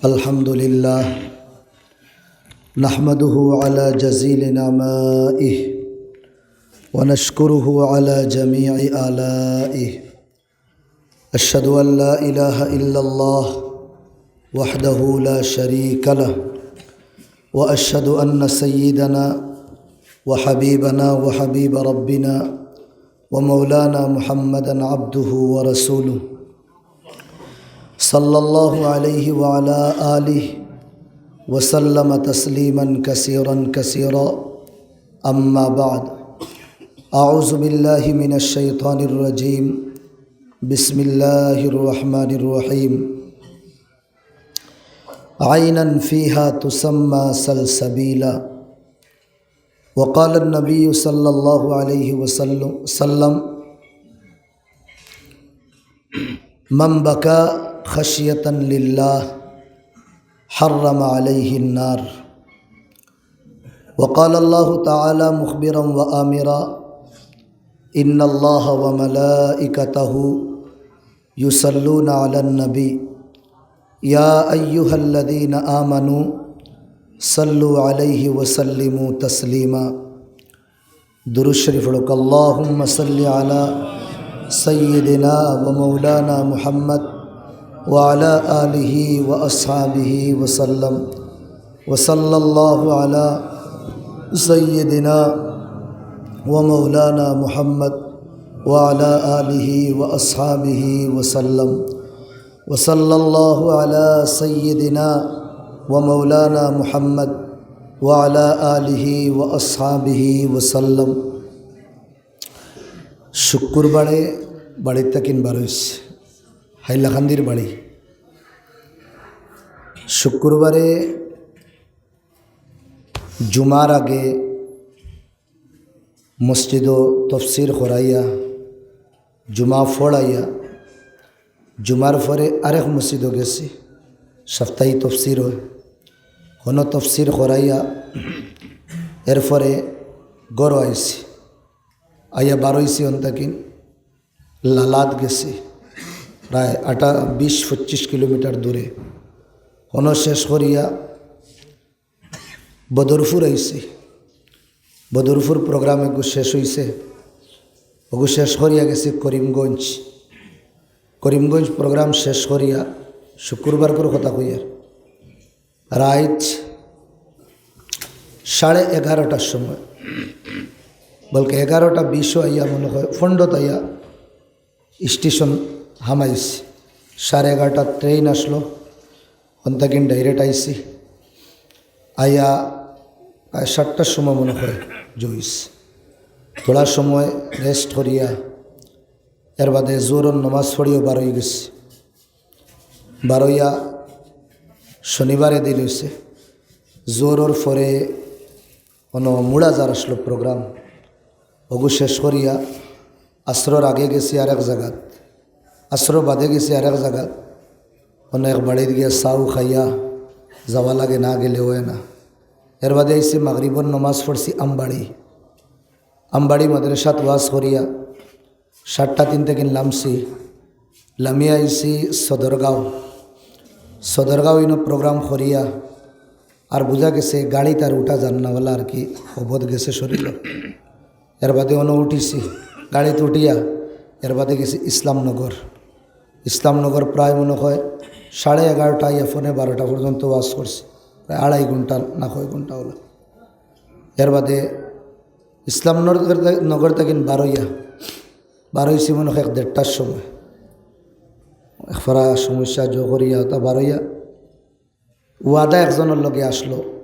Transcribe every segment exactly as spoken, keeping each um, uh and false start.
الحمد لله، نحمده على جزيل نعمائه، ونشكره على جميع آلائه. أشهد أن لا إله إلا الله وحده لا شريك له، وأشهد أن سيدنا وحبيبنا وحبيب ربنا ومولانا محمدا عبده ورسوله، صلى الله عليه وعلى آله وسلم تسليما كثيرا كثيرا. أما بعد، أعوذ بالله من الشيطان الرجيم. بسم الله الرحمن الرحيم. عينا فيها تسمى سلسبيلا. وقال النبي صلى الله عليه وسلم، من بكى خشية لله حرم عليه النار. وقال الله تعالى مخبرا وآمرا، إن الله وملائكته يصلون على النبي، يا أيها الذين آمنوا صلوا عليه وسلموا تسليما. درود شريف پڑھو۔ اللهم صل على سيدنا ومولانا محمد وعلى آله وأصحابه وسلم. وصلى الله على سيدنا ومولانا محمد وعلى آله وأصحابه وسلم. وصلى الله على سيدنا ومولانا محمد وعلى آله وأصحابه وسلم. শুক্রবারে বাড়ির থাকিন বার অইছি, হাইলাকান্দির বাড়ি। শুক্রবারে জুমার আগে মসজিদো তফসির করাইয়া, জুমা পড়াইয়া, জুমার পরে আরেক মসজিদো গেছি, সাপ্তাহিক তফসির অয়, হনো তফসির করাইয়া, এরপরে ঘরো আইছি। আইয়া বার অইছি অন থাকিন, লালাত গেছি, প্রায় আটা-, বিশ পঁচিশ কিলোমিটার দূরে। হনো শেষ করিয়া বদরপুর আইছি। বদরপুর প্রোগ্রাম এগু শেষ অইছে, ওগু শেষ করিয়া গেছি করিমগঞ্জ। করিমগঞ্জ প্রোগ্রাম শেষ করিয়া, শুক্রবারকুর কথা কইয়ার, রাইত সাড়ে এগারোটার সময়, বলকে এগারোটা বিশও আইয়া মনে অয়, পনেরোত আইয়া স্টেশন হামাইছি। সাড়ে এগারোটার ট্রেন আসলো, অন থাকিন ডাইরেক্ট আইছি। আইয়া প্রায় সাতটার সময় মনে অয় জুমাইছি। থোড়া সময় রেস্ট করিয়া, এর বাদে জোহরর নমাজ পড়িয়াও বার অই গেছি। বার অইয়া শনিবারে দিন অইছে, জোহরর পরে অনো মুড়াজার আসলো প্রোগ্রাম, ওগু শেষ করিয়া আসরর আগে গেছি আরেক জাগাত, আসরর বাদে গেছি আরেক জাগাত, অনো এক বাড়িত গিয়া চাউ খাইয়া যাওয়া লাগে, না গেলে অয় না। এর বাদে আইছি মাগরিবর নমাজ পড়ছি আমবাড়ি, আমবাড়ি মাদ্রাসাত ওয়াজ করিয়া সাতটা তিন থাকিন লামছি, লামিয়া আইছি সদরগাঁও। সদরগাঁও ইনো প্রোগ্রাম করিয়া আর বুঝা গেছে গাড়িত আর উঠা যার না, অলা আর কি, অবধ গেছে শরীরো। এর বাদে অনো উঠিছি, গাড়িত উঠিয়া এর বাদে গেছি ইসলামনগর। ইসলামনগর প্রায় মনে অয় সাড়ে এগারোটা ইয়া পৌনে বারোটা পর্যন্ত ওয়াজ করছি, প্রায় আড়াই ঘন্টা না কয় ঘন্টা অইলো। এর বাদে ইসলামনগর, নগর থাকিন বার অইয়া, বার অইছি মনে অয় এক দেড়টার সময়। এক ফারা সমস্যা জো করিয়া তা বার অইয়া ওয়াদা একজনর লগে আসলো,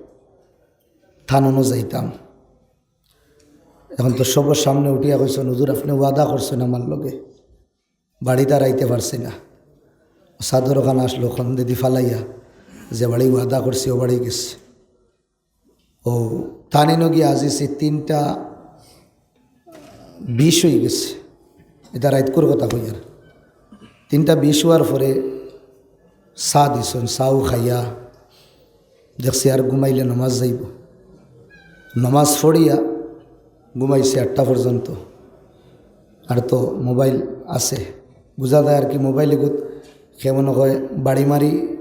থাননো যাইতাম। এখন তো সবর সামনে উঠিয়া কইছইন, "হুজুর, আপনে ওয়াদা করছইন আমার লগে, বাড়িত আর আইতে পারছি না।" চাদর ওখান আসলো, ওখান দি ফালাইয়া, যে বাড়ি ওয়াদা করছি, ও বাড়ি গেছি। ও, তানিনো গিয়া আজিছি তিনটা বিশ অই গেছে। ইটা রাইতকুর কথা কইয়ার। তিনটা বিশ অওয়ার পরে চা দিছইন, চাউ খাইয়া দেখছি আর ঘুমাইলে নমাজ যাইবো। নমাজ পড়িয়া ঘুমাইছি আটটা পর্যন্ত। আর তো মোবাইল আছে, বুঝা যায় আর কি, মোবাইল এগুত কেমন অয় বাড়ি মারি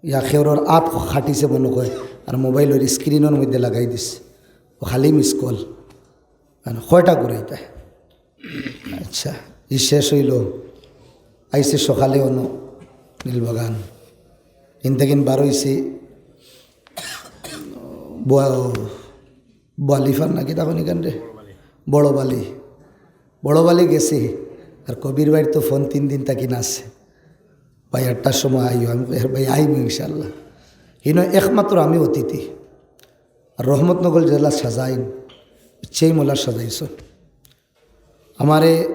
ইয়া খেউরর আত খাটিছে মনো কয়, আর মোবাইলর স্ক্রিনর মধ্যে লাগাই দিছে, ও খালি মিস কল। মানে কয়টা ঘুরাইতা? আচ্ছা, ই শেষ অইলো। আইছে সকালে অনো নীলবাগান, ইন থাকি বার অইছি ব-, বালিফার নাকি তখন এখান রে, বড় বালি, বড় বালি গেছি। আর কবির ভাইর তো ফোন তিন দিন থাকি না আছে, "ভাই আটটার সময় আইও।" আমি কই, "ভাই আইমু ইনশাল্লাহ।" হিনো একমাত্র আমি অতিথি, আর রহমতনগর জেলা সাজাইন, সেই মোলা সাজাইছইন। আমারে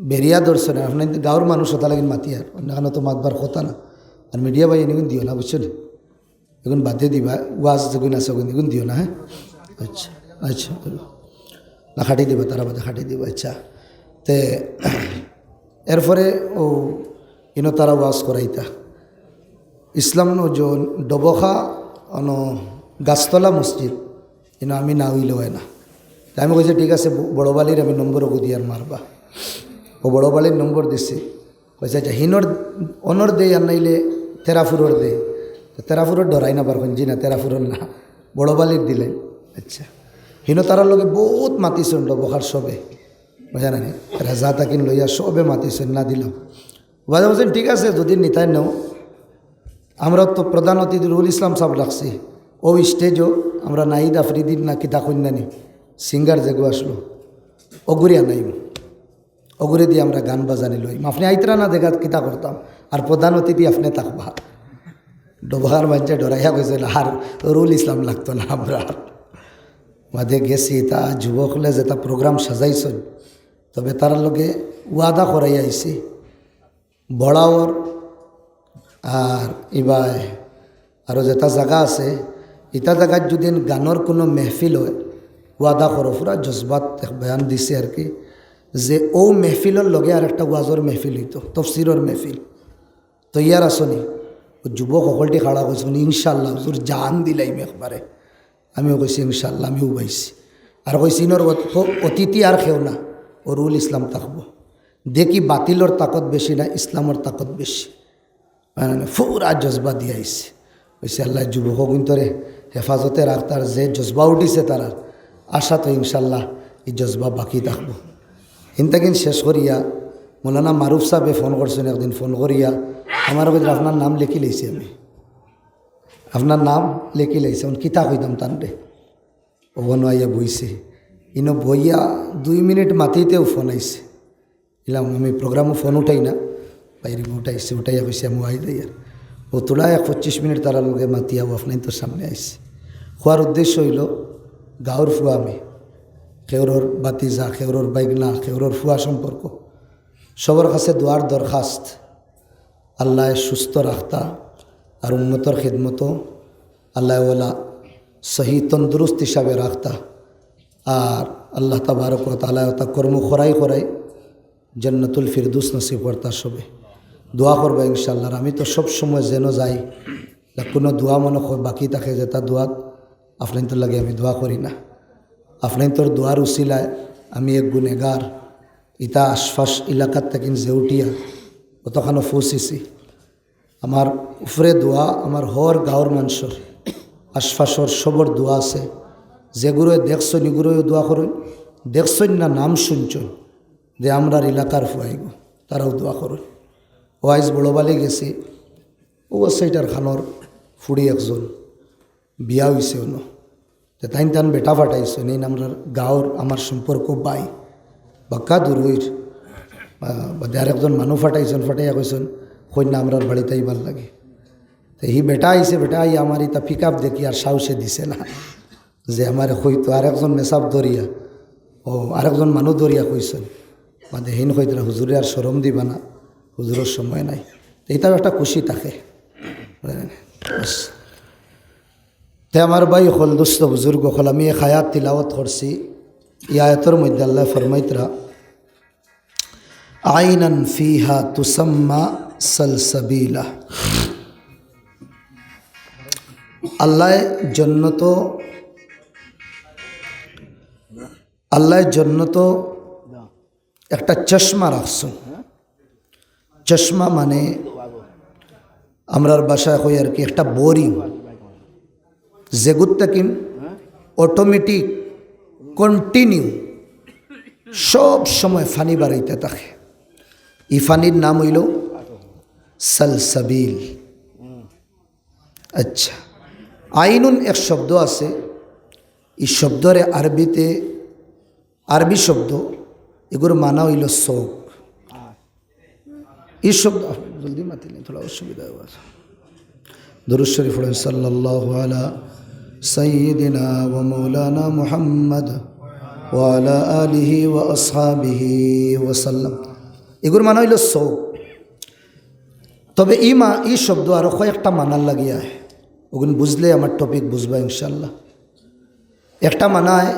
বেরিয়া ধরছইন, আপনার গাঁওর মানুষ অতা লাগিন মাতিয়ার, অন্য কানো তো মাতবার কথা না। আর মিডিয়া ভাই এনিগুন দিও না, বুঝছো নি? এগুন বাদে দিবা, ওয়াজ যেগুন আছে ওগুন, এগুন দিও না, হ্যাঁ? আচ্ছা, আচ্ছা। না, খাটি দিবা, তারা বাদে খাটি দিবা, আচ্ছা। তে এরপরে ও ইনো তারা ওয়াজ করাইতা। ইসলাম নজর ডবখা অনো গাছতলা মসজিদ, ইনো আমি না অইলে অয় না। তে আমি কইছি, "ঠিক আছে, ব-, বড় বালির আমি নম্বর ওগু দিয়ার মারবা।" ও বড় বালির নম্বর দিছে। কইছে, "আচ্ছা, হিনর অনর দে আর নাইলে তেরাফুরর দে।" তো তেরাফুরর ডরাই না বার কইন, "জি না, তেরাফুরর না, বড় বালির দিলাই।" আচ্ছা, হিনো তারার লগে বহুত মাতিছইন ডবখার সবে, বুঝা না নি? রাজা তাকিন লইয়া সবে মাতিছইন, না দিলাম। বাদে বলছেন, "ঠিক আছে, যদি নিতাই নেও।" আমরা তো প্রধান অতিথি রুহুল ইসলাম সাহেব রাখছি, ও স্টেজও আমরা নাহিদ আফ্রিদির না কিতা কইন না নি, সিঙ্গার যেগু আসলো, ওগুরে আনাইমু। ওগুরে দি আমরা গান বাজানি লইমু। আপনে আইতরা না দেখা কিতা করতাম, আর প্রধান অতিথি আপনে থাকবা। ডবখার মানষে ডরাইয়া কইছিল, "আর রুহুল ইসলাম লাগতো না আমরার।" বাদে গেছি, তা যুবকলে যেতা প্রোগ্রাম সাজাইছইন, তবে তারার লগে ওয়াদা করাই আইছি। বড়াওর আর ইবায় আরো যেতা জাগা আছে, ইতা জাগাত যদি গানর কুনু মেহফিল অয়, ওয়াদা করো, পুরা জজবাত এক বয়ান দিছে আর কি, যে ও মেহফিলর লগে আর একটা ওয়াজর মেহফিল অইতো, তফসিরর মেহফিল। তৈয়ার আছো নি? ও যুবক হকলটি খাড়া কইছইন, "ইনশাআল্লাহ হুজুর, জান দিলাইমু একবারে।" আমিও কইছি, "ইনশাআল্লাহ।" আমিও উবাইছি। আর কইছি, "ইনোর অত-, অ-, অতিথি আর কেউ না, ও রুহুল ইসলাম থাকবো।" দেখি বাতিলর তাকত বেশি না, ইসলামর তাকত বেশি। মানে, পুরা জজবা দিয়া আইছে। কইছে, "আল্লাহ যুবক অগুইন্তরে হেফাজতে রাখতা, আর যে জজবা উঠিছে তারার, আশা তো ইনশাআল্লাহ ই জজবা বাকি থাকবো।" হিনতাকিন শেষ করিয়া মৌলানা মারুফ সাহেবে ফোন করছইন একদিন, ফোন করিয়া আমার কইরা, "আপনার নাম লেখি লইছি আমি, আপনার নাম লেখি লইছি, এখন কিতা কইতাম তানরে?" ও বনো আইয়া বইছে, ইনো বইয়া দুই মিনিট মাতিতেউ ফোন আইছে। ইলাম আমি প্রোগ্রামো ফোন উঠাই না, বাইরে উঠাইছে, উঠাইয়া কইছে, "আমি আই যাই।" আর ও তোরা এক পঁচিশ মিনিট তারার লগে মাতিয়া ও আপনাইন্তর সামনে আইছে। খোয়ার উদ্দেশ্য অইলো, গাঁওর ফুয়া আমি, কেউরর বাতিজা, কেউরর বাইগনা, কেউরর ফুয়া সম্পর্ক, সবর কাছে দোয়ার দরখাস্ত, আল্লায় সুস্থ রাখতা, আর উম্মতর খেদমতো আল্লায় ওলা সহি তন্দুরুস্ত হিসাবে রাখতা, আর আল্লাহ তাবারক ওয়া তাআলায় ওতা কর্ম করাই করাই জান্নাতুল ফিরদৌস নসিব করতা সবে। দোয়া করবা ইনশাআল্লাহ। আর আমি তো সব সময় যেনো যাই, না কুনু দোয়া মনো কয় বাকি থাকে, যেতা দোয়াত আপনাইন্তর লাগি আমি দোয়া করি না। আপনাইন্তর দোয়ার উসিলায় আমি এক গুনেগার, ইতা আশপাশ এলাকাত তাকিন যে উঠিয়া অতখানো ফৌছিছি। আমার উপরে দোয়া, আমার হর গাঁওর মানষর, আশপাশর সবর দোয়া আছে। যেগুরে দেখছইন, ইগুরেও দোয়া করইন। দেখছইন না, নাম শুনছইন, যে আমরার এলাকার ফুয়াইগু, তারাও দোয়া করইন। ও আইজ বড় বালি গেছি, ও আছে ইটার খানোর ফুড়ি একজন, বিয়া অইছে অনো। তে তাইন তান বেটা ফাটাইছইন, এইন আমরার গাঁওর আমার সম্পর্ক ভাই, বাক্কা দূর অইর। আহ, বাদে আরেকজন মানু ফাটাইছইন, ফাটাইয়া কইছইন, "কইন্যা আমরার বাড়িত আইবার লাগি।" তে হি বেটা আইছে, বেটা আইয়া আমার ইতা পিক আপ দেখি আর সাহসে দিছে না, যে আমারে কইতো আরেকজন মেসাব ধরিয়া, ও আরেকজন মানু ধরিয়া কইছইন। বাদে হিন কইতরা, "হুজুরে আর শরম দিবা না, হুজুরর সময় নাই।" তে ইতাও একটা খুশি থাকে। বাস। তে আমার ভাই অকল, দোস্ত বুজুর্গ অকল, আমি এক আয়াত তিলাওয়াত করছি। ই আয়াতর মধ্যে আল্লায় ফরমাইতরা, "আইনান ফিহা তুসাম্মা সালসাবিলা।" আল্লায় জন্নত, আল্লায় জন্নত একটা চশমা রাখছইন। চশমা মানে আমরার ভাষায় কই আর কি, একটা বোরিং। যেগুত থাকিন অটোমেটিক, কন্টিনিউ, সব সময় ফানি বারইতে থাকে। ই ফানির নাম অইলো সালসাবিল। আচ্ছা, আইনুন এক শব্দ আছে, ই শব্দরে আরবিতে, আরবি শব্দ, এগুর মানা অইলো চউখ। ই শব্দ, জলদি মাতিলে থুড়া অসুবিধা অইবো। দুরূদ শরীফ পড়েন, সাল্লাল্লাহু আলা সাইয়্যিদিনা ওয়া মাওলানা মুহাম্মদ ওয়া আলা আলিহি ওয়া আসহাবিহি ওয়া সাল্লাম। এগুর মানা অইলো চউখ। তবে ই মা-, ই শব্দ আরো কয়েকটা মানার লাগিয়া, অগুন বুঝলে আমার টপিক বুঝবা ইনশাআল্লাহ। একটা মানায়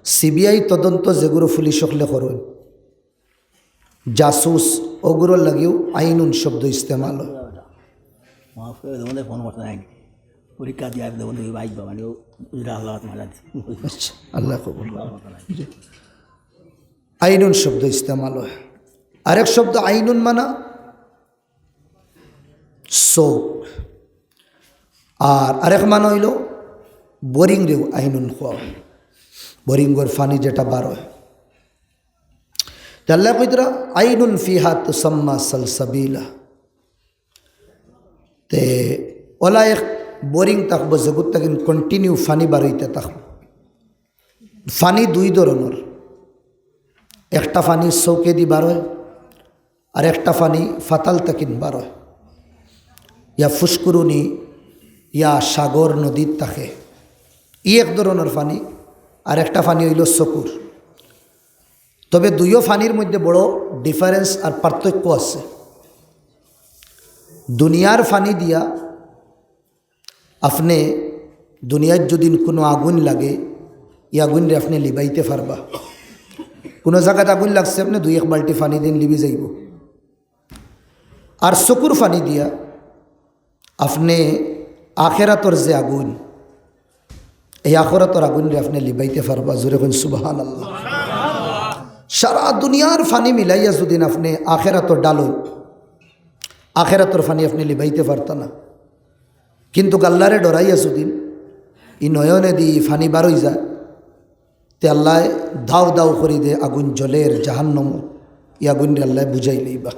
সিবিআই তদন্ত যেগুলো পুলিশ অকলে করইন, জাসুস, অগুলোর লাগিও আইনুন শব্দ ইস্তেমাল অয়। মাফ করে দেবো, ফোন করতে নাই। পরীক্ষা দিয়ে আসবে, বন্ধু, ভাই বাবা, মানে, ও, এটা আল্লাহ তোমার জানে। আচ্ছা, আল্লাহ কবুল করুন। জি। আইনুন শব্দ ইস্তেমাল অয়। আরেক শব্দ আইনুন মানা চউখ। আর আরেক মানা অইলো বোরিংরেও আইনুন কওয়া অয়। বোরিংর ফানি যেটা বারয়। তে আল্লায় কইতরা, "আইনুন ফিহা তুসাম্মা সালসাবিলা।" তে অলা এক বোরিং থাকবো, যেগুত থাকিন কন্টিনিউ ফানি বারইতে থাকবো। ফানি দুই ধরনর, একটা ফানি চউখেদি বারয়, আর একটা ফানি ফাতাল থাকিন বারয়, ইয়া ফুসকুরুনি, ইয়া সাগর নদীত থাকে। ই এক ধরনর ফানি, আর একটা ফানি অইলো চকুর। তবে দুইও ফানির মধ্যে বড় ডিফারেন্স আর পার্থক্য আছে। দুনিয়ার ফানি দিয়া আপনে দুনিয়াত যুদি কুনু আগুন লাগে, ই আগুনরে আপনে লিবাইতে পারবা। কুনু জাগাত আগুন লাগছে, আপনে দুই এক বালটি ফানি দিন লিবি যাইবো। আর চকুর ফানি দিয়া আপনে আখেরাতর যে আগুন, এই আখেরাতর আগুনরে আপনে লিবাইতে পারবা। জোরে কইন সুবহানাল্লাহ। সারা দুনিয়ার ফানি মিলাইয়া যুদি আপনে আখেরাতর ডালইন, আখেরাতর ফানি আপনে লিবাইতে পারতা না। কিন্তু আল্লারে ডরাইয়া যুদি ই নয়নেদি ফানি বারই যায়, তে আল্লায় দাউ দাউ করি দে আগুন জ্বলের জাহান্নম, ই আগুনরে আল্লায় বুঝাই লইবা।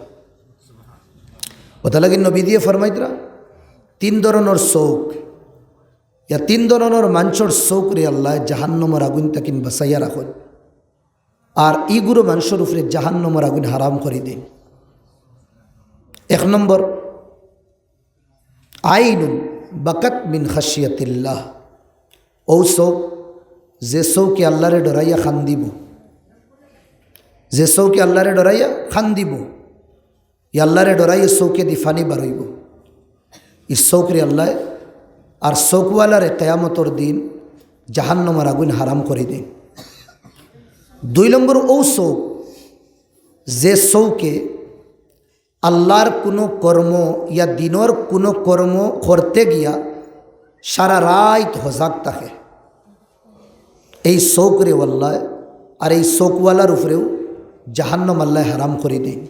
অতার লাগি নবীজিয়ে ফরমাইতরা, তিন ধরনর চউখ, ইয়া তিন ধরনর মানষর চউখরে আল্লায় জাহান্নমর আগুন থাকিন বাচাইয়া রাখইন। আর ইগুলো মানষর উপরে জাহান্নমর আগুন হারাম করি দেইন। এক নম্বর, আইনুন বাকাত মিন খাশিয়াতিল্লাহ। অউ চউখ, যে চউখে আল্লারে ডরাইয়া কান্দিবো, যে চউখে আল্লারে ডরাইয়া কান্দিবো, ই আল্লারে ডরাইয়া চউখেদি ফানি বারইবো, ই চউখরে আল্লায় আর চউখওয়ালারে কিয়ামতর দিন জাহান্নমর আগুন হারাম করি দেইন। দুই নম্বর, অউ চউখ, যে চউখে আল্লার কুনু কর্ম ইয়া দিনর কুনু কর্ম করতে গিয়া সারা রাইত হজাগ থাকে, এই চউখরেও আল্লায় আর এই চউখওয়ালার উপরেও জাহান্নম আল্লায় হারাম করি দেইন।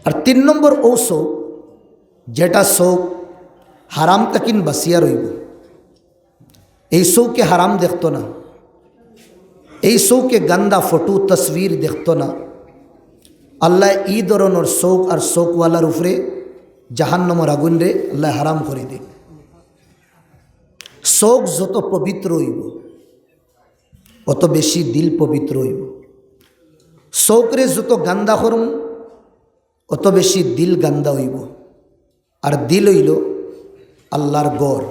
আর তিন নম্বর অউ চউখ, যেটা চউখ হারাম থাকিন বাচিয়া রইবো, এই চউখে হারাম দেখতো না, এই চউখে গান্দা ফটো তসবির দেখতো না। আল্লায় ই ধরনর চউখ আর চউখওয়ালার উপরে জাহান্নমর আগুনরে আল্লায় হারাম করি দেইন। চউখ যত পবিত্র অইবো, অত বেশি দিল পবিত্র অইবো। চউখরে যত গান্দা করমু, অত বেশি দিল গান্দা অইবো। আর দিল অইলো আল্লার ঘর।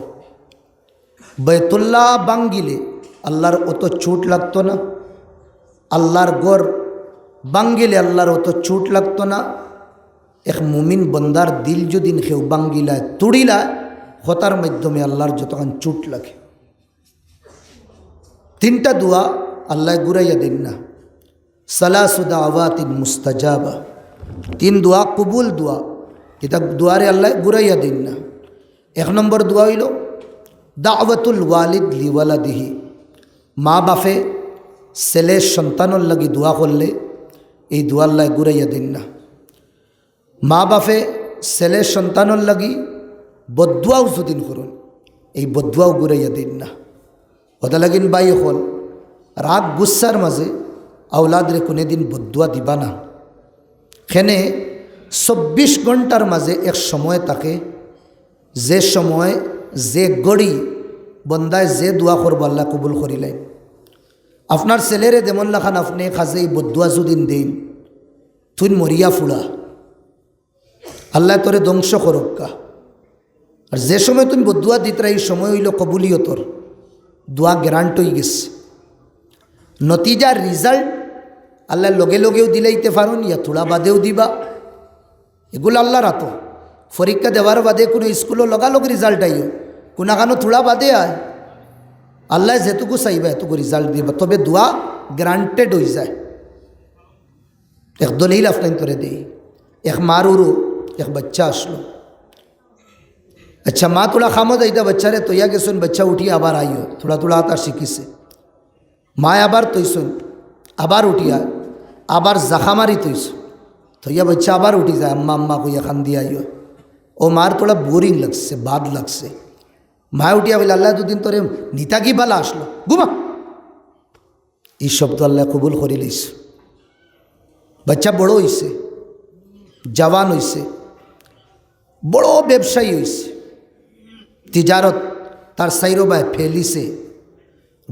বায়তুল্লাহ ভাঙ্গিলে আল্লার অত চুট লাগতো না? আল্লার ঘর ভাঙ্গিলে আল্লার অত চুট লাগতো না? এক মুমিন বন্দার দিল যুদি কেউ ভাঙ্গিলায়, তুড়িলায়, কথার মাধ্যমে আল্লার যতখান চুট লাগে। তিনটা দোয়া আল্লায় ঘুরাইয়া দেইন না। সালাসু দাওয়াতিন মুস্তাজাবা, তিন দোয়া কবুল দোয়া, ইতা দোয়ারে আল্লায় ঘুরাইয়া দেইন না। এক নম্বর দোয়া অইলো দাওয়াতুল ওয়ালিদ লিওয়ালাদিহি, মা বাপে ছেলে সন্তানর লাগি দোয়া করলে এই দোয়া আল্লায় ঘুরাইয়া দেইন না। মা বাপে ছেলে সন্তানর লাগি বদদুয়াও যুদিন করইন, এই বদদুয়াও ঘুরাইয়া দেইন না। অতা লাগিন ভাই অকল, রাগ গুচ্ছার মাঝে আওলাদরে কুনুদিন বদদুয়া দিবা না। কেনে চব্বিশ ঘন্টার মাঝে এক সময় থাকে, যে সময়, যে ঘড়ি বন্দায় যে দোয়া করবো আল্লায় কবুল করিলাইন। আপনার ছেলেরে যেমন লাখান আপনে কাজে ই বদদুয়া যুদিন দেইন, তুইন মরিয়া ফুড়া, আল্লায় তোরে ধ্বংস করউক্কা। আর যে সময় তুইন বদদুয়া দিতরা, ই সময় অইলো কবুলিয়তর, দোয়া grant অইগেছে। নতিজার result আল্লায় লগে লগেও দিলাইতে পারইন, ইয়া থুড়া বাদেও দিবা, এগুলা আল্লার আতো। পরীক্ষা দেওয়ার বাদে কুনু স্কুলো লগালগ result আইও, কুনাখানো থুড়া বাদে আয়, আল্লায় যেটুকু চাইবা এটুকু result দিবা। তবে দোয়া granted অইযায়। এক দলিল আপনাইন্তরে দেই, এক মার উরু এক বাইচ্চা আছলো। আইচ্ছা, মা থুড়া কামো যাইতা, বাইচ্চারে থইয়া গেছইন, বাইচ্চা উঠি আবার আইও, থুড়া থুড়া আতা শিখিছে। মায় আবার থইছইন, আবার উঠিয়া, আবার জাখা মারি থইছইন, থইয়া বাইচ্চা আবার উঠি যায়, "আম্মা, আম্মা" কইয়া কান্দিয়া আইও। অউ মার থুড়া boring লাগছে, bad লাগছে। মায় উঠিয়া কইলা, "আল্লায় দুদিন তোরে নিতা কি বালা আছলো, ঘুমা।" ই শব্দ আল্লায় কবুল করিলাইছইন। বাইচ্চা বড় অইছে, জওয়ান অইছে, বড় ব্যবসায়ী অইছে, তিজারত তার চাইরোবায় ফেলিছে,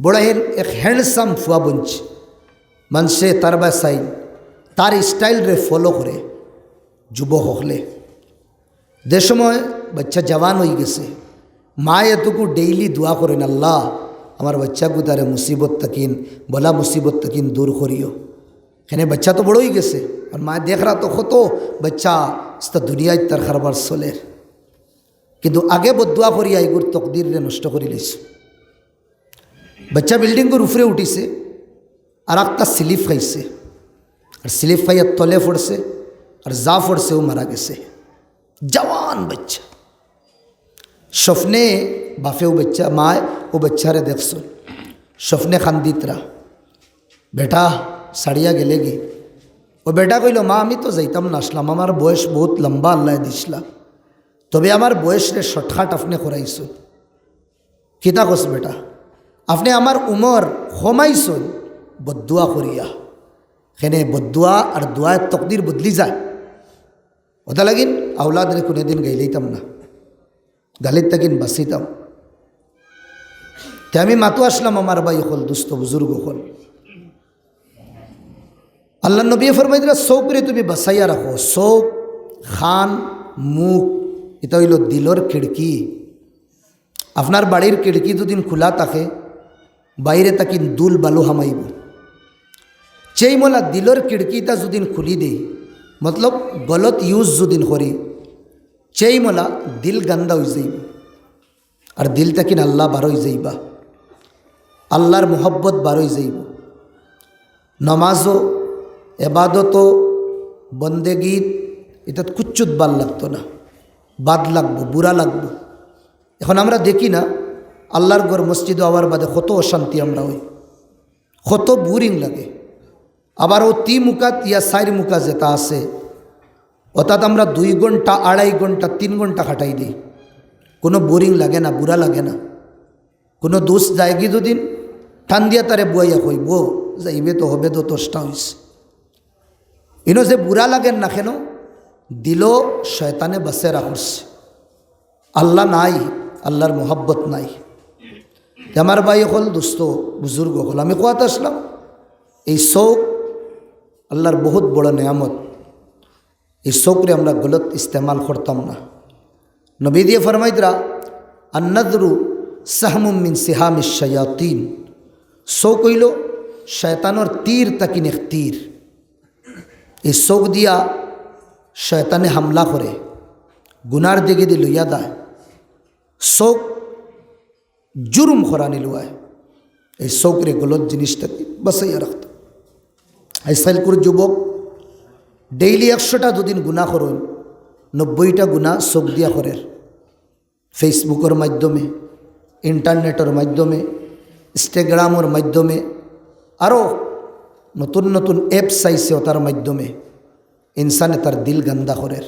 বড় হেন এক handsome ফুয়া বনছে। মানষে তার বায় চাইন, তার style রে follow করে যুবক অকলে। যে সময় বাইচ্চা জওয়ান অইগেছে, মায় এটুকু daily দোয়া করইন, "আল্লাহ, আমার বাইচ্চাগুতারে মুসিবত থাকিন, বালা মুসিবত থাকিন দূর করিও।" কেনে বাইচ্চা তো বড় অইগেছে, আর মায় দেখরা তো কত বাইচ্চা আস্তা দুনিয়াত তার কারবার চলের। কিন্তু আগে বদদুয়া করিয়া ইগুর তকদিররে নষ্ট করিলাইছে। বাইচ্চা building-অর উপরে উঠিছে, আর একটা slip খাইছে, আর slip খাইয়া তলে পড়ছে, আর যা পড়ছে অউ মারা গেছে। জওয়ান বাইচ্চা। স্বপ্নে বাপে অউ বাইচ্চা, মায় অউ বাইচ্চারে দেখছইন, স্বপ্নে কান্দিতরা, "বেটা ছাড়িয়া গেলেগি।" অউ বেটা কইলো, "মা, আমি তো যাইতাম না আছলাম, আমার বয়স বউত লম্বা আল্লায় দিছলা, তবে আমার বয়সরে shortcut আপনে করাইছইন।" "কিতা কছ বেটা?" "আপনে আমার উমর কমাইছইন বদদুয়া করিয়া।" কেনে বদদুয়া আর দোয়ায় তকদির বদলি যায়। অতা লাগিন আওলাদরে কুনুদিন গাইলাইতাম না, গালির থাকিন বাঁচিতাম। তে আমি মাতো আছলাম আমার ভাই অকল, দুস্ত বুজুর্গ অকল, আল্লার নবীয়ে ফরমাইতরা, "চউখরে তুমি বাচাইয়া রাখো।" চউখ, কান, মুখ, ইতা অইলো দিলর খিড়কি। আপনার বাড়ির খিড়কি যুদিন খুলা থাকে, বাইরে থাকিন ধুল বালু হামাইবো। চেইমলা দিলর খিড়কিটা যুদিন খুলি দেই, মতলব গলত use যুদিন করি, চেইমলা দিল গান্দা অইযাইবো, আর দিল থাকিন আল্লাহ বার অইযাইবা, আল্লার মহব্বত বার অইযাইবো। নমাজো, এবাদতো, বন্দেগীত, ইতাত কুচ্ছুত বালা লাগতো না, bad লাগবো, বুরা লাগবো। এখন আমরা দেখি না, আল্লার ঘর মসজিদো আওয়ার বাদে কত অশান্তি আমরা অই, কত boring লাগে। আবার অউ তি মুকাত ইয়া চাইর মুকা যেটা আছে, অতাত আমরা দুই ঘন্টা, আড়াই ঘন্টা, তিন ঘন্টা কাটাই দেই, কুনু boring লাগে না, বুরা লাগে না। কুনু দুস্ত যায়গি যুদিন, টান দিয়া তারে বুয়াইয়া কইবো, "যাইবে তো হবে, তো দশটা অইছে।" ইনো যে বুরা লাগের না কেনে, দিলো শয়তানে বাসেরা করছে। আল্লাহ নাই, আল্লার মহব্বত নাই। তে আমার ভাই অকল, দুস্ত, বুজুর্গ অকল, আমি কওয়াত আছলাম, এই চউখ আল্লার বউত বড় নেয়ামত। এই চউখরে আমরা গলত ইস্তেমাল করতাম না। নবীজিয়ে ফরমাইতরা, "আন-নাজরু সাহমুম মিন সিহামিশ শায়াতিন।" চউখ অইলো শয়তানর তীর থাকিন এক তীর। এই চউখ দিয়া শয়তানে হামলা করে, গুনার দিকেদি লইয়া যায়। চউখ জুরুম করানি লুয়ায়। এই চউখরে গলত জিনিস থাকি বাচাইয়া রাখতো। আইজকাইলকুর যুবক daily একশোটা যুদিন গুনা করইন, নব্বইটা গুনা চউখ দিয়া করের। Facebook-অর মাধ্যমে, internet-অর মাধ্যমে, Instagram-অর মাধ্যমে, আরো নতুন নতুন apps আইছে, অতার মাধ্যমে। ইনসানে তার দিল গান্দা করের,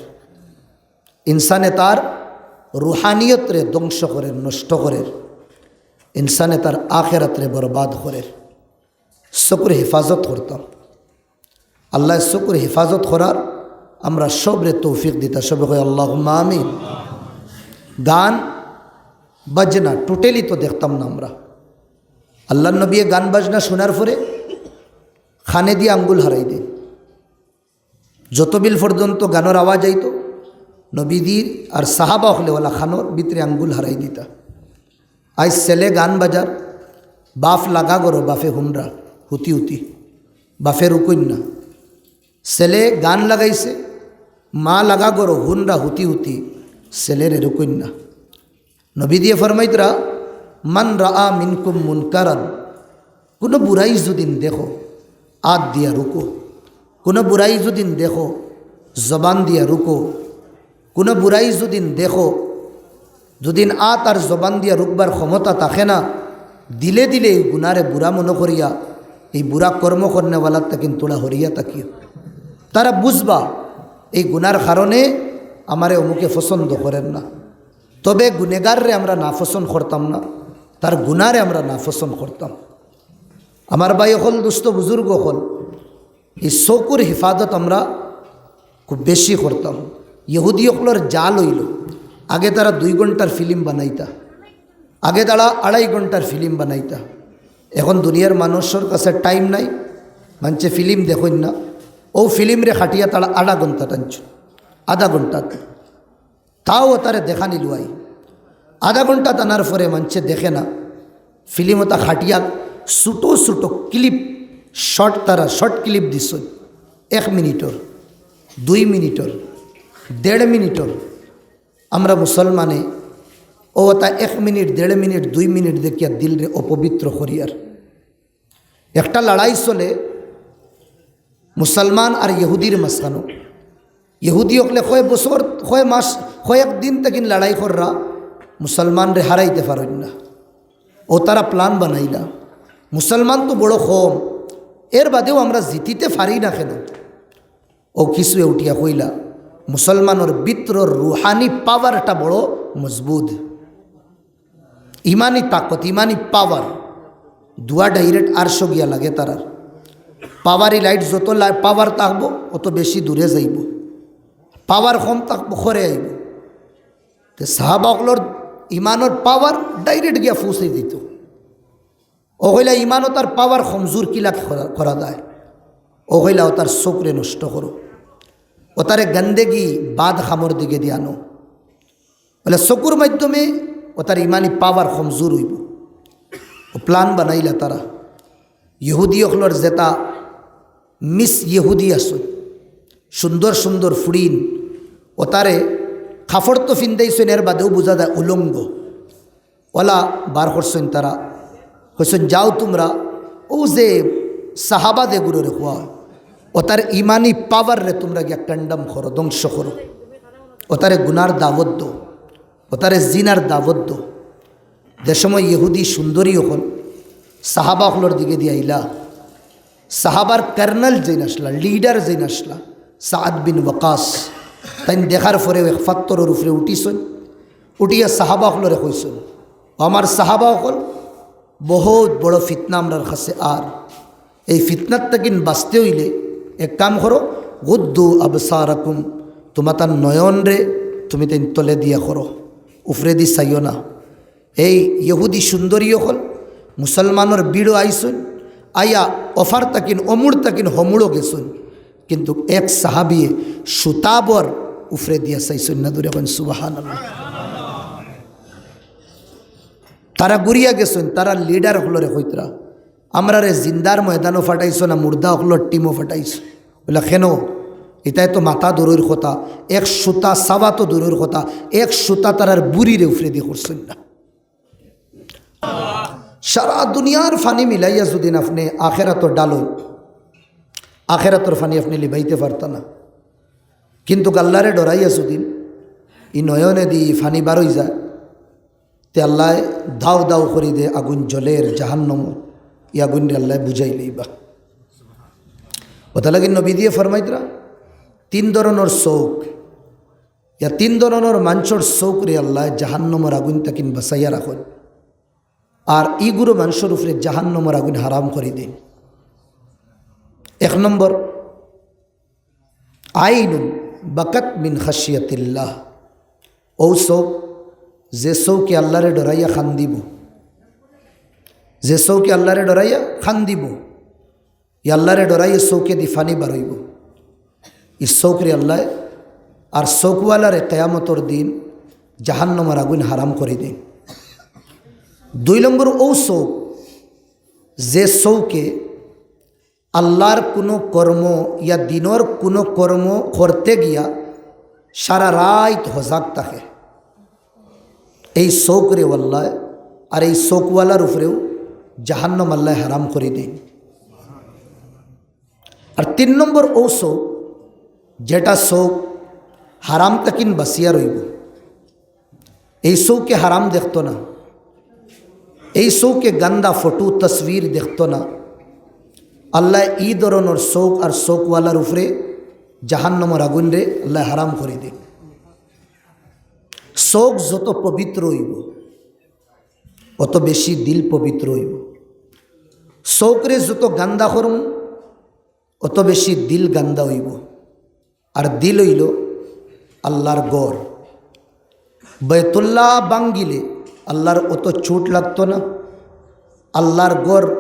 ইনসানে তার রুহানিয়তরে ধ্বংস করের, নষ্ট করের, ইনসানে তার আখেরাতরে বরবাদ করের। চকুর হেফাজত করতাম। আল্লায় চকুর হেফাজত করার আমরা সবরে তৌফিক দিতা। সবে কই, "আল্লাহুম্মা আমিন।" গান বাজনা totally তো দেখতাম না আমরা। আল্লাহর নবীয়ে গান বাজনা শোনার পরে কানে দিয়া আঙ্গুল হারাই দেন। যত বিল পর্যন্ত গানর আওয়াজ আইতো, নবীজির আর সাহাবা অকলে ওলা কানর ভিতরে আঙ্গুল হারাই দিতা। আইজ ছেলে গান বাজার, বাফ লাগা ঘরো, বাফে হুনরা হুতি হুতি, বাফে রুকইন না। ছেলে গান লাগাইছে, মা লাগা ঘরো হুনরা হুতি হুতি, ছেলেরে রুকইন না। নবীজিয়ে ফরমাইতরা, "মান রাআ মিনকুম মুনকারান", কোনো বুরাই যুদিন দেখো, আত দিয়া রুকো। কোনো বুরাই যুদিন দেখো, জবান দিয়া রুকো। কোনো বুরাই যুদিন দেখো, যুদিন আত আর জবান দিয়া রুকবার ক্ষমতা থাকে না, দিলে দিলে এই গুনারে বুরা মনো করিয়া, এই বুরা কর্ম করনেওয়ালার তাকিন তোরা হরিয়া তাকিও। তারা বুঝবা, এই গুনার কারণে আমারে অমুকে পছন্দ করের না। তবে গুনেগাররে আমরা নাপছন্দ করতাম না, তার গুনারে আমরা নাপছন্দ করতাম। আমার ভাই অকল, দুস্ত বুজুর্গ অকল, এই চকুর হেফাজত আমরা খুব বেশি করতাম। ইহুদি অকলর জাল অইল, আগে তারা দুই ঘন্টার ফিল্ম বানাইতা, আগে তারা আড়াই ঘন্টার ফিল্ম বানাইতা। এখন দুনিয়ার মানুষর কাছে টাইম নাই, মানষে ফিল্ম দেখইন না, ও ফিল্মরে কাটিয়া তারা আধা ঘন্টা টানছ, আধা ঘন্টা। তাও ওতারে দেখানি লুয়াই। আধা ঘন্টা টানার পরে মানষে দেখে না, ফিল্ম ওতা কাটিয়া ছোটো ছোটো ক্লিপ, শর্ট, তারা শর্ট ক্লিপ দিছইন, এক মিনিটর, দুই মিনিটর, দেড় মিনিটর। আমরা মুসলমানে ও ওতা এক মিনিট, দেড় মিনিট, দুই মিনিট দেখিয়া দিলরে অপবিত্র করিয়ার। একটা লড়াই চলে মুসলমান আর ইহুদির মাঝখানো। ইহুদি অকলে কয় বছর, কয় মাস, কয়েক দিন তাকিন লড়াই কররা, মুসলমানরে হারাইতে পারইন না। ও তারা প্ল্যান বানাইলা, মুসলমান তো বড় কম, এর বাদেও আমরা জিতিতে পারি না কেন? ও কিছুয়ে উঠিয়া কইলা, মুসলমানর ভিতরর রুহানি পাওয়ারটা বড় মজবুত। ইমানি তাকত, ইমানি পাওয়ার, দুয়া ডাইরেক্ট আরশো গিয়া লাগে তারার। পাওয়ারি লাইট যত লা-, পাওয়ার থাকবো, অত বেশি দূরে যাইবো। পাওয়ার কম থাকবো, খরে আইবো। তে সাহাবা অকলর ইমানর পাওয়ার ডাইরেক্ট গিয়া পৌঁছাই দিত। ও কইলা, ইমানও তার পাওয়ার কমজোর কিলা করা, করা যায়? ও কইলা, ও তার চকুরে নষ্ট করো, ও তারে গন্দেগি বাদ খামর দিকে দিয়ে আনো। বলে, চকুর মাধ্যমে ও তার ইমানি পাওয়ার কমজোর অইবো। ও প্ল্যান বানাইলা তারা। ইহুদি অকলর যেটা মিস ইহুদি আছইন, সুন্দর সুন্দর ফুড়িন, ও তারে কাপড় তো ফিন্দাইছইন, এর বাদেও বুঝা যায় উলঙ্গ। ওলা বার করছইন তারা, কইছইন, "যাও তুমরা, ও যে সাহাবা যেগুরে কওয়া, ও তার ইমানি পাওয়াররে তুমরা গিয়া কন্ডেম করো, ধ্বংস করো, ও তারে গুনার দাওয়াত দেও, ও তারে জিনার দাওয়াত দেও।" যে সময় ইহুদি সুন্দরী অকল সাহাবা অকলর দিকে দিয়া আইলা, সাহাবার কর্নেল যেইন আছলা, লিডার যেইন আছলা, সাদ বিন ওয়াকাস, তাইন দেখার পরে এক পাত্থরর উপরে উঠিছইন, উঠিয়া সাহাবা অকলরে কইছইন, "ও আমার সাহাবা অকল, বহুত বড় ফিতনা আমরার কাছে, আর এই ফিতনার তাকিন বাঁচতে অইলে এক কাম করো, গুদ্দু আবসারাকুম, তুমাতার নয়নরে তুমি তাইন তলে দিয়া করো, উপরেদি চাইও না।" এই ইহুদি সুন্দরী অকল মুসলমানর ভিড়ো আইছইন, আইয়া অফার তাকিন অমুড় তাকিন হমুড়ো গেছইন, কিন্তু এক সাহাবিয়ে সুতাবর উপরে দিয়া চাইছইন না। দূরে কইন সুবহানাল্লাহ। তারা ঘুরিয়া গেছইন, তারা লিডার অকলরে কইতরা, "আমরারে জিন্দার ময়দানো ফাটাইছো না মুর্দা অকলর টিমো ফাটাইছো?" বলে, "কেন? ইতায় তো মাথা দূরর কথা, এক সুতা চাওয়া তো দূরর কথা, এক সুতা তারার বুড়িরে উপরেদি করছইন না।" সারা দুনিয়ার পানি মিলাইয়া যুদিন আপনে আখেরাতর ডালইন, আখেরাতর পানি আপনে লিবাইতে পারতা না। কিন্তু আল্লারে ডরাইয়া যুদিন ই নয়নেদি পানি বারই যায়, তে আল্লায় দাউ দাউ করি দে আগুন জ্বলের জাহান্নম, ই আগুনরে আল্লায় বুঝাই লইবা। ওটা লাগি নবী দিয়ে ফরমাইতরা, তিন ধরনর চউখ, ইয়া তিন ধরনর মানষর চউখরে আল্লায় জাহান্নামর আগুইন তাকিন বাচাইয়া রাখইন। আর ইগুরে মানষর উপরে জাহান্নামর আগুইন হারাম করি দেইন। এক নম্বর, আইনুন বাকাত মিন খাশিয়াতিল্লাহ। অউ চউখ, যে চউখে আল্লারে ডরাইয়া কান্দিবো, যে চউখে আল্লারে ডরাইয়া কান্দিবো, ই আল্লারে ডরাইয়া চউখেদি পানি বারইবো, ই চউখরে আল্লায় আর চউখওয়ালারে কিয়ামতর দিন জাহান্নামর আগুইন হারাম করি দেইন। দুই নম্বর, অউ চউখ, যে চউখে আল্লার কুনু কর্ম ইয়া দিনর কুনু কর্ম করতে গিয়া সারা রাইত হজাগ থাকে, এই চউখরেও আল্লায় আর এই চউখওয়ালার উপরেও জাহান্নাম আল্লায় হারাম করি দেইন। আর তিন নম্বর, অউ চউখ, যেটা চউখ হারাম তাকিন বাচিয়া রইবো, এই চউখে হারাম দেখতো না, এই চউখে গান্দা ফটো তসবির দেখতো না। আল্লায় ই ধরনর চউখ আর চউখওয়ালার উপরে জাহান্নামর আগুইনরে আল্লায় হারাম করি দেইন। চউখ যত পবিত্র অইবো, অত বেশি দিল পবিত্র অইবো। চউখরে যত গান্দা করমু, অত বেশি দিল গান্দা অইবো। আর দিল অইলো আল্লার ঘর। বায়তুল্লাহ ভাঙ্গিলে আল্লার অত চুট লাগতো না, আল্লার ঘর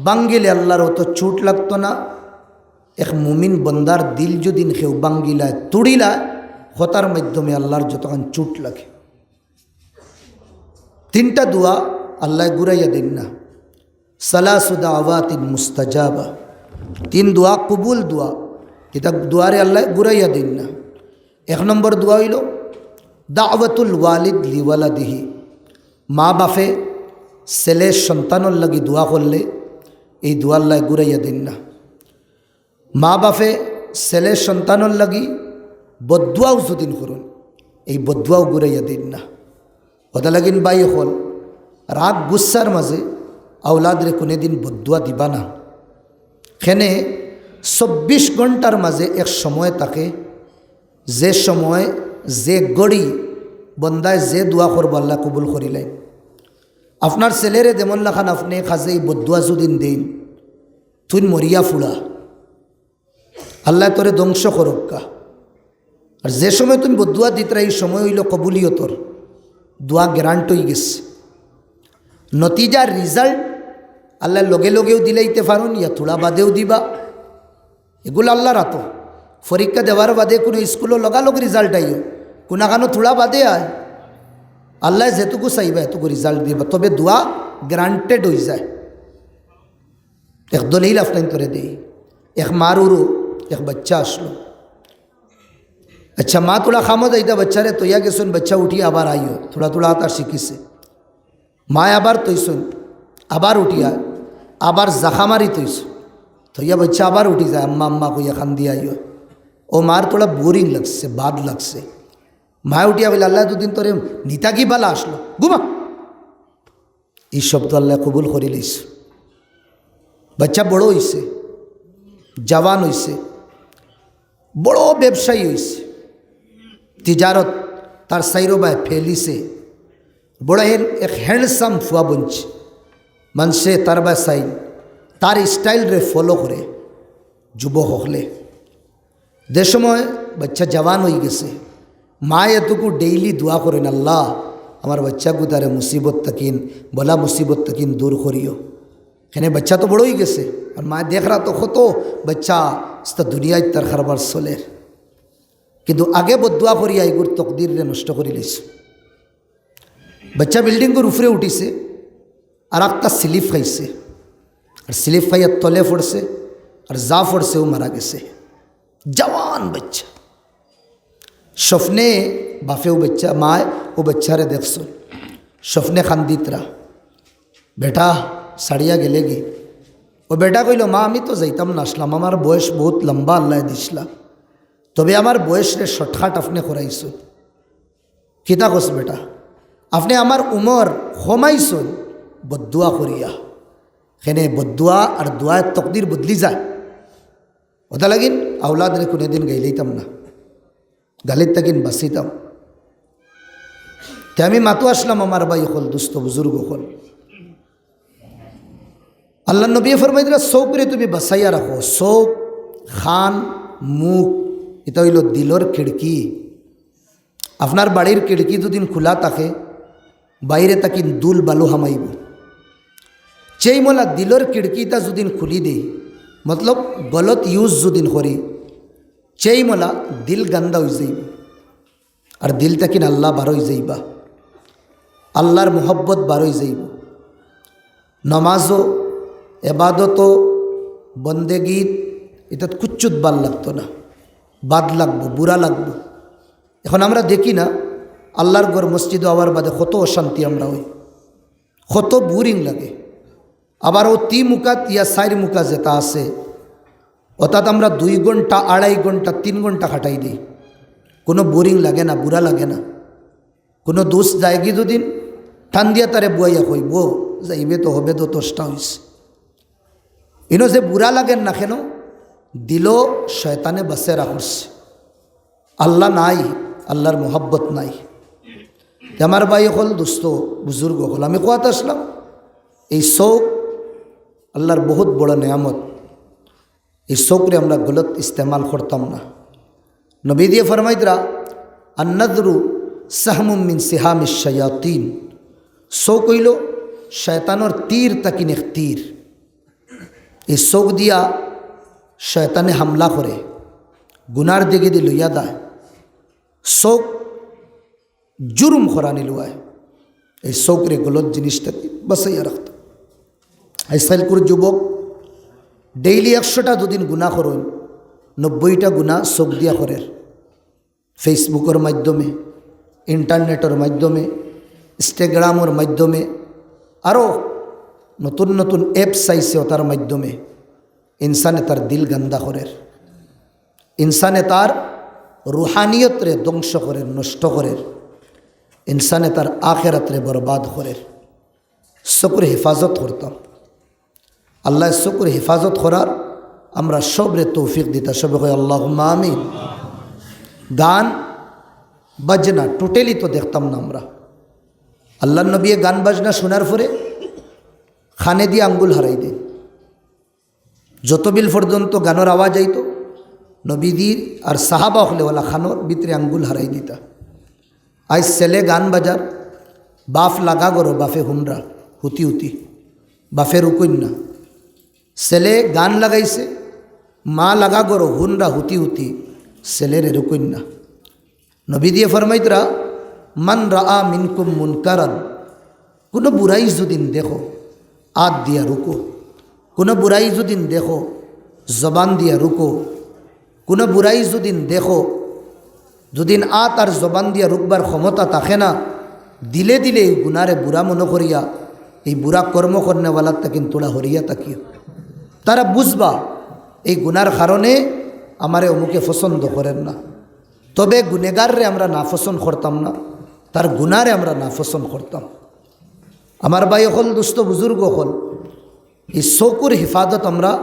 ভাঙ্গিলে আল্লার অত চুট লাগতো না। এক মুমিন বন্দার দিল যুদি কেউ ভাঙ্গিলায়, তুড়িলায়, কথার মাধ্যমে আল্লার যতখান চুট লাগে। তিনটা দোয়া আল্লায় ঘুরাইয়া দেইন না। সালাসু দাওয়াতিন মুস্তাজাবা, তিন দোয়া কবুল দোয়া, ইতা দোয়ারে আল্লায় ঘুরাইয়া দেইন না। এক নম্বর দোয়া অইলো দাওয়াতুল ওয়ালিদ লিওয়ালাদিহি, মা বাফে ছেলে সন্তানর লাগি দোয়া করলে এই দোয়া আল্লায় ঘুরাইয়া দেইন না। মা বাফে ছেলে সন্তানর লাগি বদদোয়াও যুদিন করইন, এই বদদোয়াও ঘুরাইয়া দেইন না। অতা লাগিন ভাই অকল, রাগ গুচ্ছার মাজে আওলাদরে কুনুদিন বদদোয়া দিবা না। কেনে চব্বিশ ঘন্টার মাজে এক সময় থাকে, যে সময়, যে ঘড়ি বন্দায় যে দোয়া করবো আল্লায় কবুল করিলাইন। আপনার ছেলেরে যেমন লাখান আপনে কাজেই বদদোয়া যুদিন দেইন, তুইন মরিয়া ফুড়া, আল্লায় তোরে ধ্বংস করউক্কা। আর যে সময় তুইন বদদোয়া দিতরায়, ই সময় অইলো কবুলিয়তর, দোয়া গ্রান্ট অইগেছে। নতিজার result আল্লায় লগে লগেও দিলাইতে পারইন, ইয়া থুড়া বাদেও দিবা, এগুলা আল্লার আতো। পরীক্ষা দেওয়ার বাদে কুনু স্কুলো লগালগ result আইও, কুনাখানো থুড়া বাদে আয়, আল্লায় যেটুকু চাইবা এটুকু result দিবা, তবে দোয়া granted অইযায়। এক দলিল আপনাইন্তরে দেই, এক মার উরু এক বাইচ্চা আছলো। আইচ্ছা, মা থুড়া কামো যাইতা, বাইচ্চারে থইয়া গেছইন, বাইচ্চা উঠি আবার আইও, থুড়া থুড়া আতা শিখিছে। মায় আবার থইছইন, আবার উঠিয়া, আবার জাখা মারি থইছইন, থইয়া বাইচ্চা আবার উঠি যায়, "আম্মা, আম্মা" কইয়া কান্দিয়া আইও। অউ মার থুড়া boring লাগছে, বাদ লাগছে। মায় উঠিয়া কইলা, "আল্লায় দুদিন তোরে নিতা কি বালা আছলো, ঘুমা।" ই শব্দ আল্লায় কবুল করিলাইছে। বাইচ্চা বড় অইছে, জওয়ান অইছে, বড় ব্যবসায়ী অইছে, তিজারত তার চাইরোবায় ফেলিছে, বড় হেন এক handsome ফুয়া বনছে। মানষে তার বায় চাইন, তার style রে follow করে যুবক অকলে। যে সময় বাইচ্চা জওয়ান অইগেছে, মায় এটুকু daily দোয়া করইন, "আল্লাহ, আমার বাইচ্চাগুতারে মুসিবত তাকিন, বালা মুসিবত তাকিন দূর করিও।" কেনে বাইচ্চা তো বড় অইগেছে, আর মায় দেখরা তো কত বাইচ্চা আস্তা দুনিয়াত তার কারবার চলের। কিন্তু আগে বদদোয়া করিয়া ইগুর তকদিররে নষ্ট করিলাইছে। বাইচ্চা building অর উপরে উঠিছে, আর একটা slip খাইছে, আর slip খাইয়া তলে পড়ছে, আর যা পড়ছে অউ মারা গেছে। জওয়ান বাইচ্চা। স্বপ্নে বাফে অউ বাইচ্চা, মায় অউ বাইচ্চারে দেখছইন, স্বপ্নে কান্দিতরা, "বেটা ছাড়িয়া গেলেগি।" অউ বেটা কইলো, "মা, আমি তো যাইতাম না আছলাম, আমার বয়স বউত লম্বা আল্লায় দিছলা, তবে আমার বয়সরে shortcut আপনে করাইছইন।" "কিতা কছ বেটা, আপনে আমার উমর কমাইছইন বদদোয়া করিয়া।" কেনে বদদোয়া আর দোয়ায় তকদির বদলি যায়। অতা লাগিন আওলাদরে কুনুদিন গাইলাইতাম না, গালির তাকিন বাঁচিতাম। তে আমি মাতো আসলাম আমার ভাই অকল, দুস্ত বুজুর্গ অকল। আল্লার নবীয়ে ফরমাইতরা, চউখরে তুমি বাঁচাইয়া রাখো। চউখ, কান, মুখ, ইতা অইলো দিলর খিড়কি। আপনার বাড়ির খিড়কি যুদিন খুলা থাকে, বাইরে তাকিন ধুল বালু হামাইবো। চেইমলা দিলর খিড়কিটা যুদিন খুলি দেই, মতলব গলত ইউজ যুদিন করি, চেইমলা দিল গান্দা অইযাইবো। আর দিল তাকিন আল্লা বারই যাইবা, আল্লার মুহাব্বত বারই যাইবো। নমাজো, এবাদতো, বন্দেগীত, ইতাত কুচ্ছুত বাদ লাগতো না, বাদ লাগবো, বুরা লাগবো। এখন আমরা দেখি না, আল্লার ঘর মসজিদো আওয়ার বাদে কত অশান্তি আমরা অই, কত বোরিং লাগে। আবার অউ তি মুকাত ইয়া চাইর মুকা যেটা আছে, অর্থাৎ আমরা দুই ঘন্টা, আড়াই ঘন্টা, তিন ঘন্টা কাটাই দেই, কুনু বোরিং লাগে না, বুরা লাগে না। কুনু দুস্ত যায়গি যুদিন, টান দিয়া তারে বুয়াইয়া কইবো, যাইবে তো হবে তো, দশটা অইছে। ইনো যে বুরা লাগের না কেন, দিলো শয়তানে বাসেরা করছে। আল্লা নাই, আল্লার মুহাব্বত নাই। তে আমার ভাই অকল, দুস্ত, বুজুর্গ অকল, আমি কওয়াত আসলাম, এই চউখ আল্লার বহুত বড় নেয়ামত। এই চউখরে আমরা গলত ইস্তেমাল করতাম না। নবীজিয়ে ফরমাইতরা, "আন-নাজরু সাহমুম মিন সিহামিশ শায়াতিন।" চউখ অইলো শয়তানর তীর তাকিন এক তীর। এই চউখ দিয়া শয়তানে হামলা করে, গুনার দিকেদি লইয়া যায়। চউখ জুরুম করানি লুয়ায়। এই চউখরে গলত জিনিস থাকি বাঁচাইয়া রাখতো। আইজকাইলকুর যুবক ডেইলি একশোটা যুদিন গুনা করইন, নব্বইটা গুনা চউখ দিয়া করের। Facebookর মাধ্যমে, ইন্টারনেটর মাধ্যমে, Instagramর মাধ্যমে, আরো নতুন নতুন apps আইছে, অতার মাধ্যমে ইনসানে তার দিল গান্দা করের। ইনসানে তার রুহানিয়তরে ধ্বংস করের, নষ্ট করের। ইনসানে তার আখেরাতরে বরবাদ করের। চউখর হেফাজত করতাম। আল্লায় চউখর হেফাজত করার আমরা সবরে তৌফিক দিতা। সবে কই, "আল্লাহুম্মা আমিন।" গান বাজনা totally তো দেখতাম না আমরা। আল্লার নবীয়ে গান বাজনা হুনার পরে কানেদি আঙ্গুল হারাই দেইন। যত বিল পর্যন্ত গানর আওয়াজ আইতো, নবীজির আর সাহাবা অকলে অলা কানর ভিতরে আঙ্গুল হারাই দিতা। আইজ ছেলে গান বাজার, বাফ লাগা ঘরো, বাফে হুনরা হুতি হুতি, বাফে রুকইন না। ছেলে গান লাগাইছে, মা লাগা ঘরো হুনরা হুতি হুতি, ছেলেরে রুকইন না। নবীজিয়ে ফরমাইতরা, "মান রাআ মিনকুম মুনকারান", কুনু বুরাই যুদিন দেখো, আত দিয়া রুকো। কুনু বুরাই যুদিন দেখো, জবান দিয়া রুকো। কুনু বুরাই যুদিন দেখো, যুদিন আত আর জবান দিয়া রুকবার ক্ষমতা থাকে না, দিলে দিলে এই গুনারে বুরা মনো করিয়া, এই বুরা কর্ম করনেওয়ালার তাকিন থুড়া হরিয়া থাকিও। তারা বুঝবা, এই গুনার কারণে আমারে অমুকে পছন্দ করের না। তবে গুনেগাররে আমরা নাপছন্দ করতাম না, তার গুনারে আমরা নাপছন্দ করতাম। আমার ভাই অকল, দুস্ত বুজুর্গ অকল, এই চকুর হেফাজত আমরা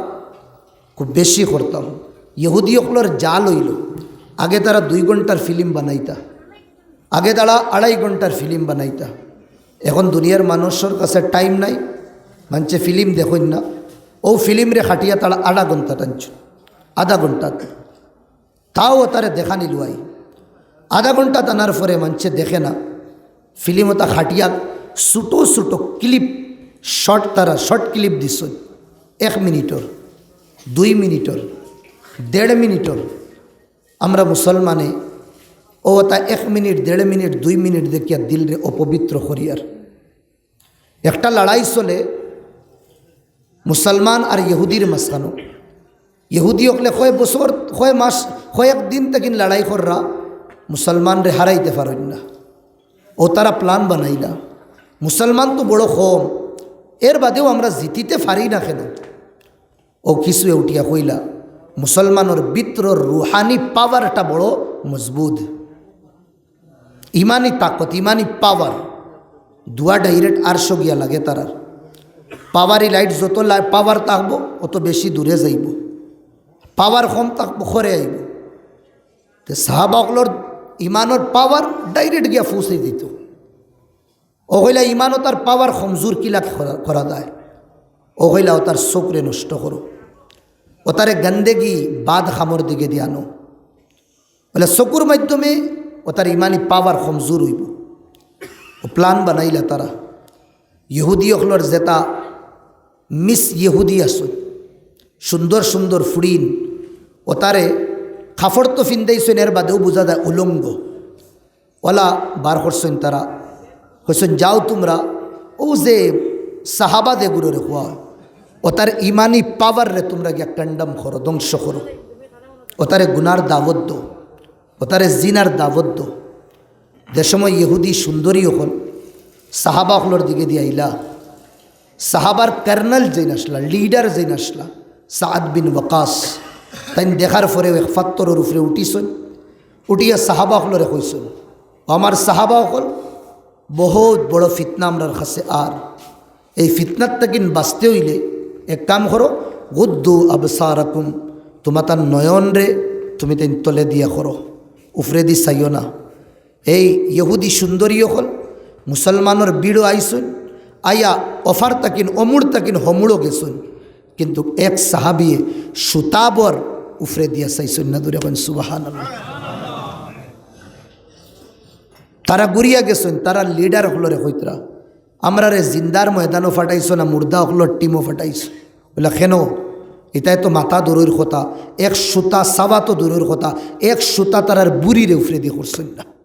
খুব বেশি করতাম। ইহুদি অকলর জাল অইলো, আগে তারা দুই ঘন্টার ফিল্ম বানাইতা, আগে তারা আড়াই ঘন্টার ফিল্ম বানাইতা। এখন দুনিয়ার মানুষর কাছে টাইম নাই, মানষে ফিল্ম দেখইন না। অউ ফিল্মরে কাটিয়া তারা আধা ঘন্টা টানছইন, আধা ঘন্টা। তাও তারে দেখানি লুয়াই। আধা ঘন্টা টানার পরে মানষে দেখে না, ফিল্ম অতা কাটিয়া ছোটো ছোটো ক্লিপ, শর্ট, তারা শর্ট ক্লিপ দিছইন, এক মিনিটর, দুই মিনিটর, দেড় মিনিটর। আমরা মুসলমানে অউ অতা এক মিনিট, দেড় মিনিট, দুই মিনিট দেখিয়া দিলরে অপবিত্র করিয়ার। একটা লড়াই চলে মুসলমান আর ইহুদির মাঝখানো। ইহুদি অকলে কয় বছর, কয় মাস, কয়েক দিন তাকিন লড়াই কররা, মুসলমানরে হারাইতে পারইন না। অউ তারা প্ল্যান বানাইলা, মুসলমান তো বড় কম, এর বাদেও আমরা জিতিতে পারি না কেনে? অউ কিছুয়ে উঠিয়া কইলা, মুসলমানর ভিতরর রুহানি পাওয়ারটা বড় মজবুত। ইমানি তাকত, ইমানি পাওয়ার, দুয়া ডাইরেক্ট আরশো গিয়া লাগে তারার। পাওয়ারি লাইট যত লা-, পাওয়ার থাকবো, অত বেশি দূরে যাইবো। পাওয়ার কম থাকবো, খরে আইবো। তে সাহাবা অকলর ইমানর পাওয়ার ডাইরেক্ট গিয়া পৌঁছে দিত। অউ কইলা ইমানো তার পাওয়ার কমজোর কিলা করা, করা যায়? অউ কইলা অতার চকুরে নষ্ট করো, অতারে গন্দেগি বাদ খামর দিকে দিয়া আনো। বলে চকুর মাধ্যমে অতার ইমানি পাওয়ার কমজোর অইবো। অউ প্ল্যান বানাইলা তারা। ইহুদি অকলর যেটা মিস ইহুদি আছইন, সুন্দর সুন্দর ফুড়িন, অতারে কাপড় তো ফিন্দাইছইন, এর বাদেও বুঝা যায় উলঙ্গ। অলা বার করছইন তারা, কইছইন, "যাও তুমরা, অউ যে সাহাবা যেগুরে কওয়া অয়, অতার ইমানি পাওয়াররে তুমরা গিয়া কন্ডেম করো, ধ্বংস করো, অতারে গুনার দাওয়াত দেও, অতারে জিনার দাওয়াত দেও।" যে সময় ইহুদি সুন্দরী অকল সাহাবা অকলর দিকে দিয়া আইলা, সাহাবার কর্নেল যেইন আছলা, লিডার যেইন আছলা, সাদ বিন ওয়াকাস, তাইন দেখার পরে এক পাত্থরর উপরে উঠিছইন, উঠিয়া সাহাবা অকলরে কইছইন, "ও আমার সাহাবা অকল, বহুত বড় ফিতনা আমরার কাছে, আর এই ফিতনার থাকিন বাঁচতে অইলে এক কাম করো, গুদ্দু আবসারাকুম, তুমাতার নয়নরে তুমি তাইন তলে দিয়া করো, উপরেদি চাইও না।" এই ইহুদি সুন্দরী অকল মুসলমানর ভিড়ো আইছইন, আইয়া অফার থাকিন, অমুড় থাকিন, হমুড়ো গেছইন, কিন্তু এক সাহাবিয়ে সুতাবর উপরে দিয়া চাইছইন না। দূরে কইন সুবহানাল্লাহ। তারা ঘুরিয়া গেছইন, তারা লিডার অকলরে কইতরা, "আমরারে জিন্দার ময়দানো ফাটাইছো না মুর্দা অকলর টিমো ফাটাইছো?" বলে, "কেন? ইতায় তো মাথা দূরর কথা, এক সুতা চাওয়া তো দূরর কথা, এক সুতা তারার বুড়িরে উপরেদি করছইন না।"